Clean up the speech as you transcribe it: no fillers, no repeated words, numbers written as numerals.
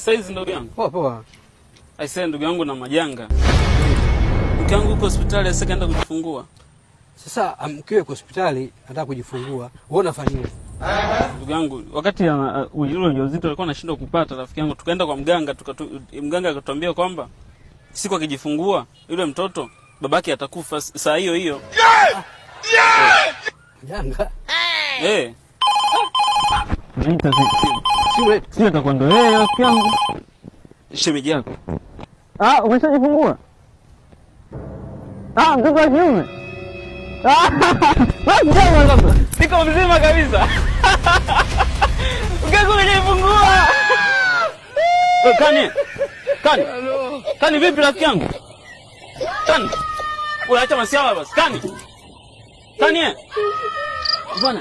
Saizi ndugu yangu. Poa poa. Aisee, ndugu yangu na majanga. Mke wangu yuko hospitali sasa kaenda kujifungua. Sasa mkewe kwa hospitali anataka kujifungua. Wewe unafanya nini? Ndugu yangu, wakati yule ujauzito alikuwa anashindwa kupata, rafiki yangu, tukaenda kwa mganga, mganga akatuambia kwamba siku akijifungua yule mtoto babake atakufa saa hiyo hiyo. Janga. Eh. Naita simu. Simu Sio itakuwa ndo yeye rafiki yangu. Shemeji yako. Ah, umeshajifungua? Ah, mtoto wa kiume. Ah, basi sawa sasa. Niko mzima kabisa. Mke wangu amejifungua. Eh, Kani. Kani. Kani vipi rafiki yangu? Kani. Unaacha masiala basi. Kani. Kani. Eh. Bwana.